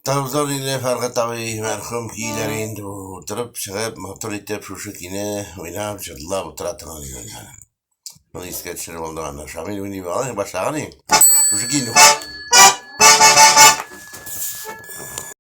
Таузар иле Фәргать абый мәрхүм көйләре инде бу. Утырып чыгып, матур итеп шушы көйне уйнап, җырлап утыра торган иде. Моны искә төшереп алдык аны. Шамил уйный башлаган башлаган Шушы көйне.